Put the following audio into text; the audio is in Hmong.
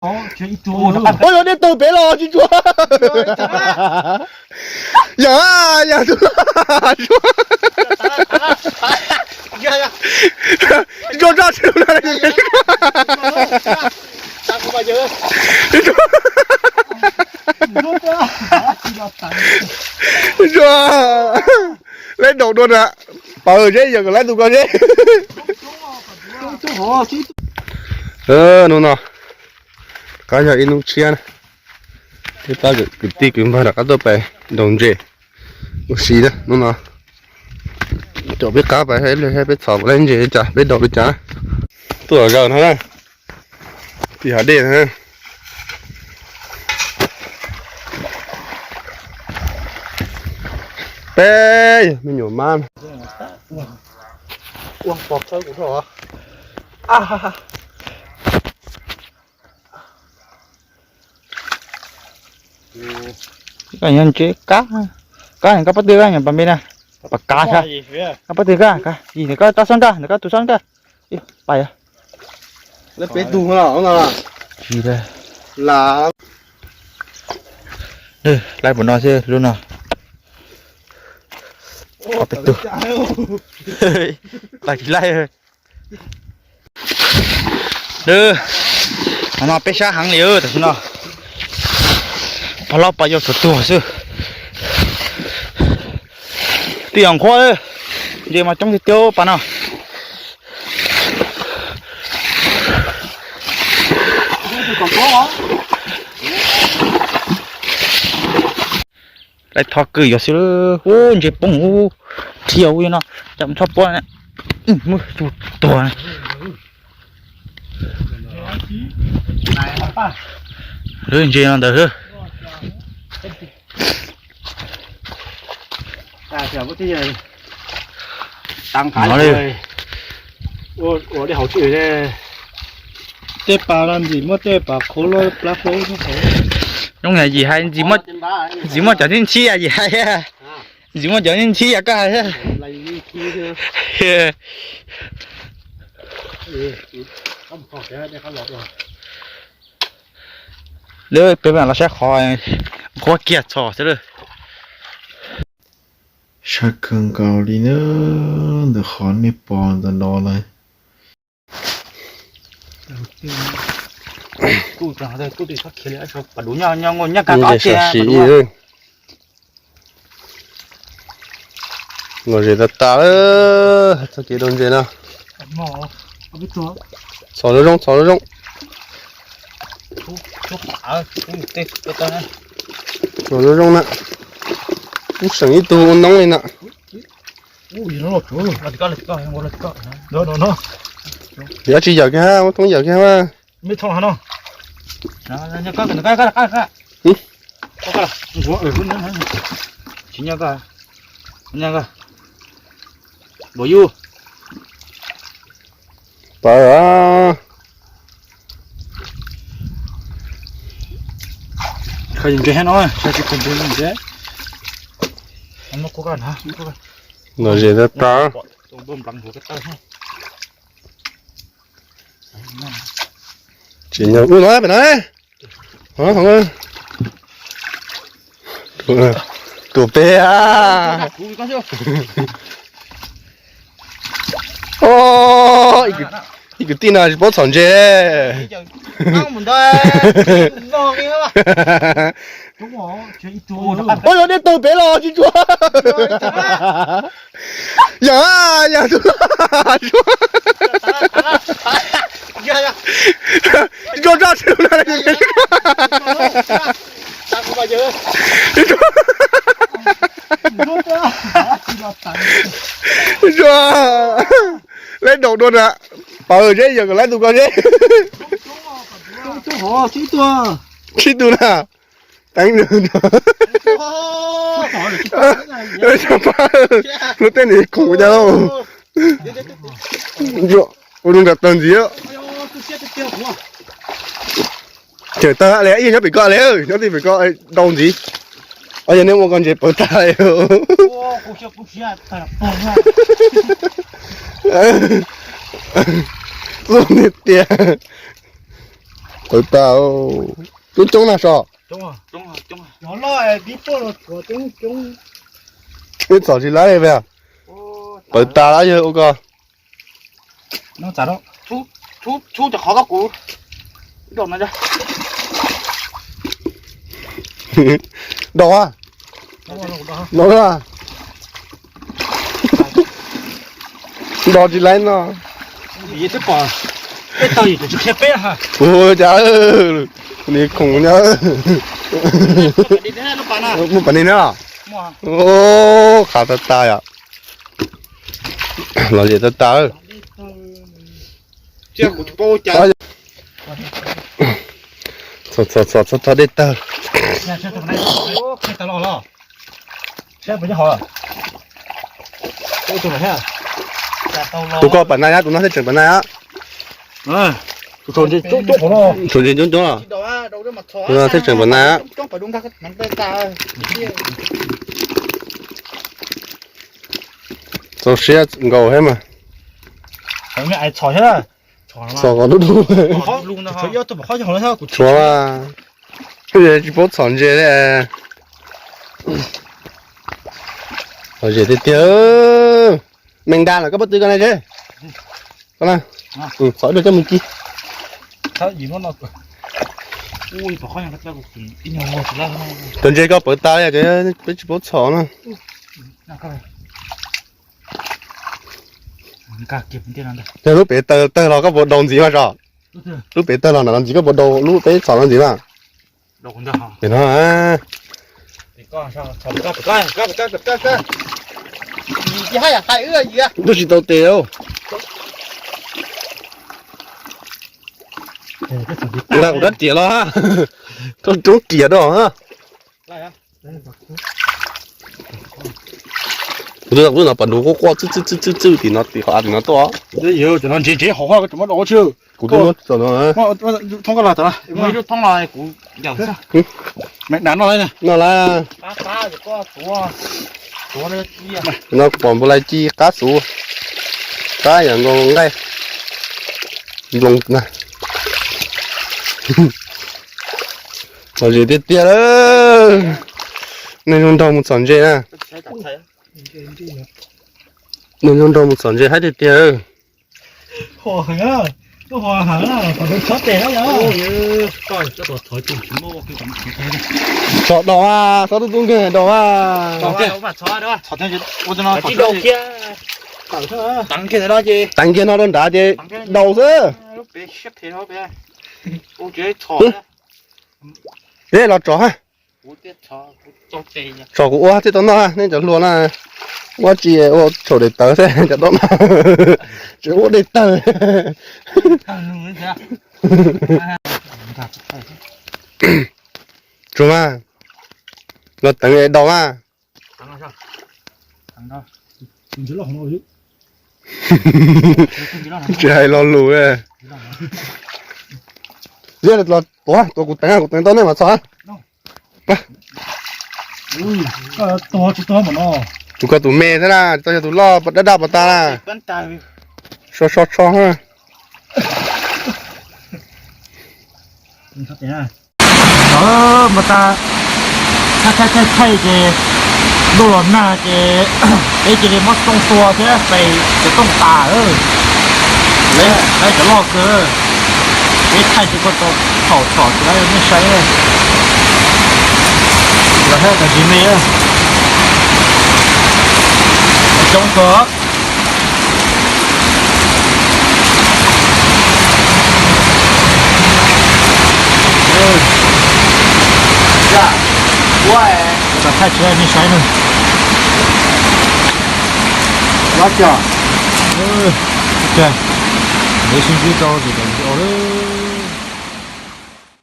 Ua yog dej tawg pem los tsis tsuav. Yog, yog tus, tsis tsuav tso tsis tsuav. Tsis tsuav. Lawv daus dua na. Paws zeb, yog kom lawv tus ko zeb. Hnub no qab yog ib hnub tshiab na, peb pab kwv tij kwv npawg rov qab tuaj pem ntaus ntses ua si na. Hnub no caum peb qab pais, peb txhom lawv ntses li cas, peb daus li cas. Tuaj zaws no na, tim hav dej na. Peb me nyuam mab. Koj nyob ntse kab, kab koj pob tw koj nyob pas me na, pas kav thiab. Koj pob tw koj, yim ntawm koj tsob sab nrag, ntawm koj tus sab nrag. Pais. Lawv peb tug no. Tsis, lawv pum no xwb lub no. Peb tug. Pais tsis laij. No peb sab heev li tam sim no. Pog hlob pog yau tsuav tuag xwb. Twb yog nqhuab, ntses mas coob tiag tiag pas no. Lawv thov kwv yuav xwb, ub ntses poob ub, dhia ub no, cas mus txhob puab, muab tuag. Lub ntses no ntawd xwb. Tej pas los ntxim muaj tej pas qhuav loj plab plaub. Zoo yam yim hais ntxim muaj cov nib ntsib yam yim hais. Ntxim muaj cov nib ntsib yam koj hais. Lawv peb los saib qhov nqhuab kiag txhos xwb lawm. Sab kawg nkaus li na, ntawm qhov nej pom ntawm no lawm. Lom zem tas tas lawm, txoj kev daus ntses no. Txhom zoo zoo, txhom zoo zoo. Txhom zoo zoo na. Ub, seem ib tug ua noob li na. Yog tsis yawm kiag, muab thoob yawm kiag mas. Tsis nyob koj, nyob koj. Npaum yus. Pawg. Khaws ntses no, khaws ntses ntses. Lom zem tas tas. Tsis nyob ub no pem no. Tus peb a. Ib kwv tij no tsis paub txhom ntses. Ua yog dej tawg pem los tsis tsuav. Yog, yog tus, tsis tsuav tso tsis tsuav. Tsis tsuav. Lawv daus dua na. Pawg zeb, yog kom lawv tus ko zeb. Tsib tug na. Teeb, lub tej nws khoom cas lauj. Ua zoo nram tawg ntxiv. Tseem tawg li, ib nyob pem ko li, nyob tij pem ko daus ntxiv. Yog nej muaj ko ntses pawg tag li. Lub tiag tiag. Pawv tas, coob coob na so. Ib txom tsis laib li, pawv tas lawm yog ua ko. Dau a, dau a, dau tsis laib no. Ua cas, niag khoom nyob. Muaj pas nig na. Khav tas tas yom. Los zem tas tas. Txhom txhom txhom txog dej tawg. Kuv koj pas nai, kuv no thiaj tseem pas nai. Txhom ntses coob coob, kuv no thiaj tseem pas nai. Txaus siab nkaus thiab mas. Txhom qhov dub dub. Tshuav, tsis paub txhom ntses li. Los zem tiag tiag. Me nra los koj puas tw ko na tse? Txhob dua coj mus ci. Cov ntses koj pawv tas li, peb tsis paub txhom na. Yog lub pem tawg tawg los koj puas dau ntxiv mas tso? Lub pem tawg los nram no ntxiv koj puas dau lub peb txhom no ntxiv mas? Pem no. Ntuj tsis tau tes. Nqa kuv rab riam los, koj rub riam rau. Kuv twb no pas nrug quaj quaj txwj txwj txwj txwj tim no, tim qhov av tim no tuaj. Kuv twb muab tso no. Thoob koj los tas. Noj lawm. No kuv pom npua lai ci qab xuv, qab yam nkaus nqaij nploos na. Los zem tiag tiag lawm. Neeg zoo nraug mus txhom ntses na. Neeg zoo nraug mus txhom ntses haib tiag tiag. Tso dau a, txhob tub tub nkeeg dau a. Teev kiag no rau nrad ces dau xwb. Peb los tso ha. Tso kuv ua thiaj tau noj, nej cov hluas na. Ua tsi ua tshau daim tawv xwb cov tau noj. Tsis ua daim tawg. Tsuag mas, los teev dau mas. Tsis hais lo lus. Ziab los tuav, tuav kuv teev, kuv teev tau nej mas txog. Tus koj tus me thiab na, tsis tau yog tus loj daj daj pas tas na. So so so ha. Mas tas, thaij thaij thaij ces ntuj los nag ces peb cia li muab tooj tua thiab pes cov tooj tas. Peb cov loj kawg, peb thaij tsis tau thaum txhom tsis laib nej saib. Los thiab tas tsis me, coob kawg. Thaij tsis laib nej saib na. Lov cos. Lov sib ntsib rau ces